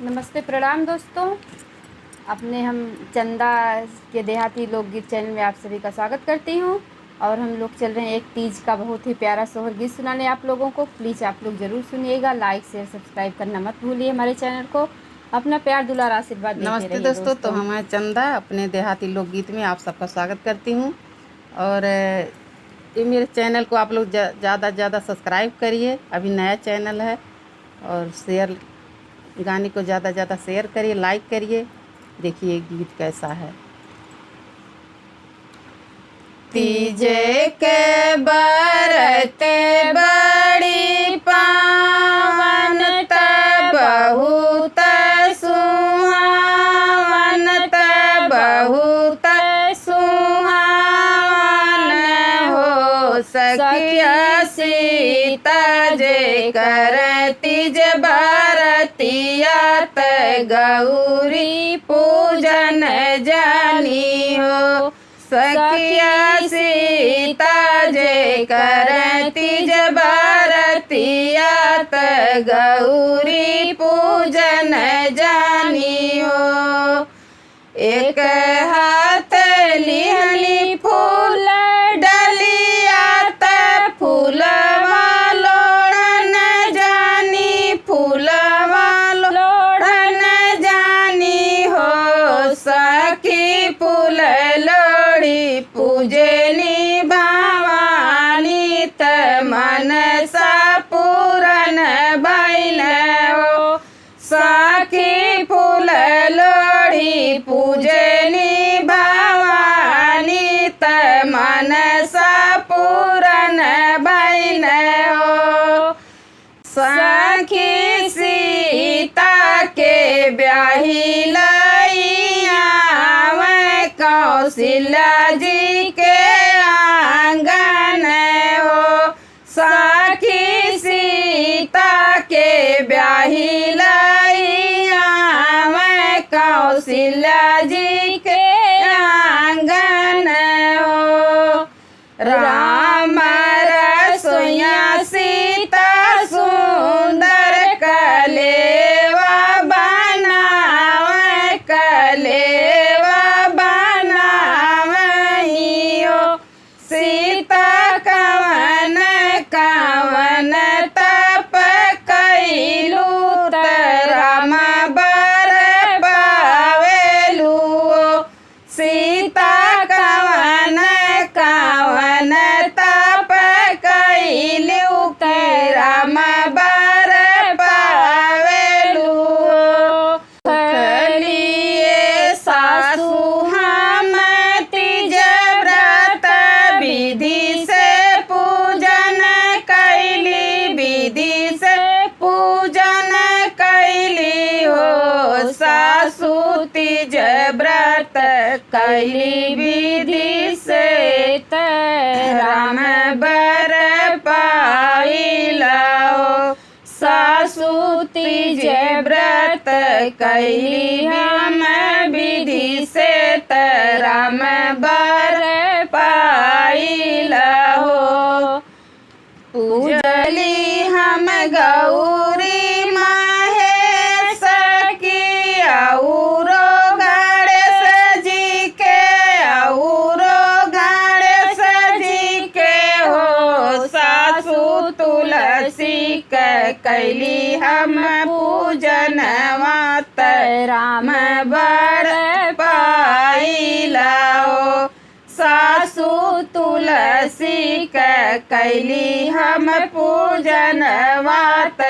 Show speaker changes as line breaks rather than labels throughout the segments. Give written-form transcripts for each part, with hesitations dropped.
नमस्ते प्रणाम दोस्तों। अपने हम चंदा के देहाती लोकगीत चैनल में आप सभी का स्वागत करती हूँ। और हम लोग चल रहे हैं एक तीज का बहुत ही प्यारा सोहर गीत सुनाने आप लोगों को। प्लीज़ आप लोग ज़रूर सुनिएगा, लाइक शेयर सब्सक्राइब करना मत भूलिए हमारे चैनल को। अपना प्यार दुलार आशीर्वाद देते
नमस्ते
रहिए
दोस्तों। तो हम हैं चंदा, अपने देहाती लोकगीत में आप सबका स्वागत करती हूँ। और ये मेरे चैनल को आप लोग ज़्यादा से ज़्यादा सब्सक्राइब करिए, अभी नया चैनल है। और शेयर गाने को ज़्यादा से ज़्यादा शेयर करिए, लाइक करिए। देखिए गीत कैसा है। तीजे के बरत बड़ी पावन, त बहुत सुहावन, त बहुत सुहावन हो सखिया सीता जे कर तीज बरतिया, त गौरी पूजन जानी हो। सखिया सीता जे कर तीज बरतिया, त गौरी पूजन जानी हो। एक हाथ लिहली फूल डलिया, त फूलवा लोढ़न जानी, फूलवा लोढ़न जानी हो। सखी फूल लोढ़ी पूजनी भवानी, त मनसा पूरन भइल हो। सखी फूल लोढ़ी पूजनी भवानी, त मनसा पूरन भइल हो। सखी सीता के ब्याही लइया, कौशल्या जी के आंगन हो। सखी सीता के ब्याही लइया, कौशल्या जी के आंगन हो। राम रसोइया सीता सुंदर कलेवा बनावे, कलेवा बनावहियो। सीता कवन कवन तप कैलू, त राम बर पावेलू। सीता कवन कवन तप कैलू, के राम बर पावेलू। खलिए सासु हम तीज व्रत विधि से पूजन कैली, विधि से पूजन कैली हो। सासु तीज व्रत कैली विधि से,
त
राम बर पाइला हो। सासु तीज व्रत कैली हम विधि से, त राम बर पाइला हो। पूजली हम गौरी महेश की, औरो गणेश जी के, औरो गणेश जी के हो। सासु तुलसी के कैली हम पूजनवा, त
राम
राम बर पाइला हो। सासु तुलसी के कैली हम पूजनवा, त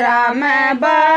राम बर